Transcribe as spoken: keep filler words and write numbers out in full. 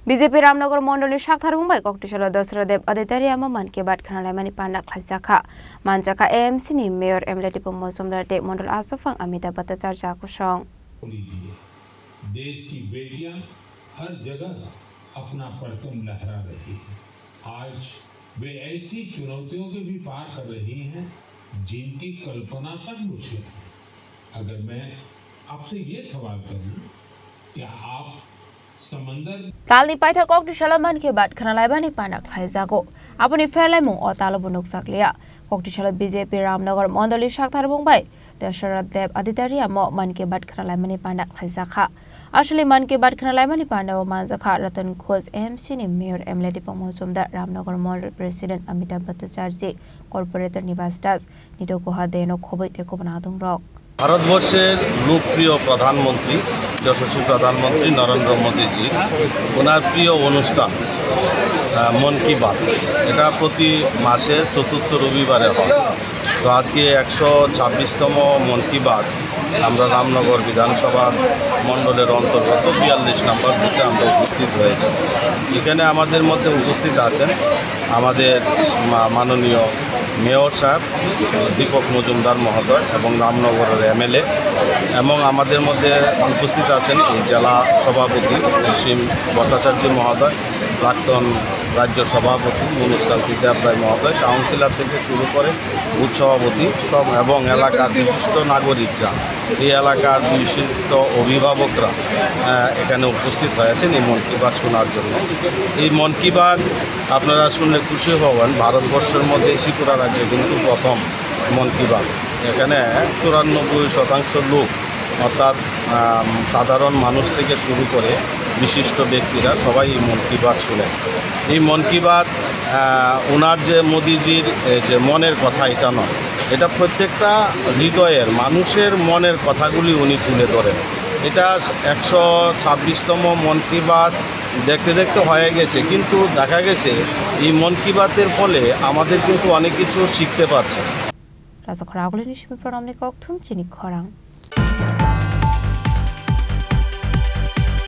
B J P Ramnagar Mondolni Saktharbung bai Koktisalo Dasarath Dev Aditya Riyamo Mann Ki Baat khnalaimani panda khlaijakha. Manjakha A M C ni Mayor M L A Tipung Mojumdar tei Mondol Aswk Phang Amitabh Bhattacharya kusong. लीजिए, देश की बेटियां हर जगह अपना परचम लहरा रही हैं। आज वे ऐसी चुनौतियों के भी पार कर रही हैं, जिनकी कल्पना तक मुश्किल है। अगर मैं आपसे ये सवाल करूं, क्या आप समंदर Talni paithak Koktisalo Mann Ki Baat khnalaimani panda khlaijago. Aboni pherlaimung o talo bo nukjakliya. Koktisalo B J P Ramnagar Mondolni Saktharbung bai Dasarath Dev Aditya Riyamo Mann Ki Baat khnalaimani panda khlaijakha. Aswkni Mann Ki Baat khnalaimani panda o manjakha Ratan Ghosh, A M C ni Mayor M L A Tipung Mojumdar, Ramnagar Mondol President Amitabh Bhattacharya, Corporator Nibas Das, Nito Guha, Deno Khoboi tei kubun adongrok. ভারতবর্ষের লোকপ্রিয় প্রধানমন্ত্রী, যশস্বী প্রধানমন্ত্রী নরেন্দ্র মোদীজি, ওনার প্রিয় অনুষ্ঠান, আহ, মন কি বাত, এটা প্রতি মাসে চতুর্থ রবিবারে হয়। তো আজকে একশো ছাব্বিশতম মন কি বাত আমরা রামনগর বিধানসভা মণ্ডলের অন্তর্গত বিয়াল্লিশ নম্বর বুথে আমরা উপস্থিত হয়েছি। এখানে আমাদের মধ্যে উপস্থিত আছেন আমাদের মা-, মাননীয় মেয়র সাহেব দীপক মজুমদার মহোদয় এবং রামনগরের এমএলএ, এবং আমাদের মধ্যে উপস্থিত আছেন এই জেলা সভাপতি অসীম ভট্টাচার্য মহোদয়, প্রাক্তন রাজ্য সভাপতি মনোজ কান্তি দেব রায় মহোদয়, কাউন্সিলর থেকে শুরু করে বুথ সভাপতি সব এবং এলাকার বিশিষ্ট নাগরিকরা, এই এলাকার বিশিষ্ট অভিভাবকরা, আহ, এখানে উপস্থিত হয়েছেন এই মন কি বাত শোনার জন্য। এই মন কি বাত আপনারা শুনলে খুশি হবেন, ভারতবর্ষের মধ্যে ত্রিপুরা রাজ্যে কিন্তু প্রথম মন কি বাত। এখানে চুরানব্বই শতাংশ লোক, অর্থাৎ, আম, সাধারণ মানুষ থেকে শুরু করে বিশিষ্ট ব্যক্তিরা সবাই এই মন কি বাত শুনেন। এই মন কি বাত, আহ, ওনার যে মোদিজির, এ, যে মনের কথা, এটা নয়, এটা প্রত্যেকটা হৃদয়ের, মানুষের মনের কথাগুলি উনি তুলে ধরেন। এটা একশো ছাব্বিশতম মন কি বাত দেখতে দেখতে হয়ে গেছে, কিন্তু দেখা গেছে এই মন কি বাতের ফলে আমাদের কিন্তু অনেক কিছু শিখতে পারছে। Rajakhor Agulini Simi Pranamni Kokthum chini khorang.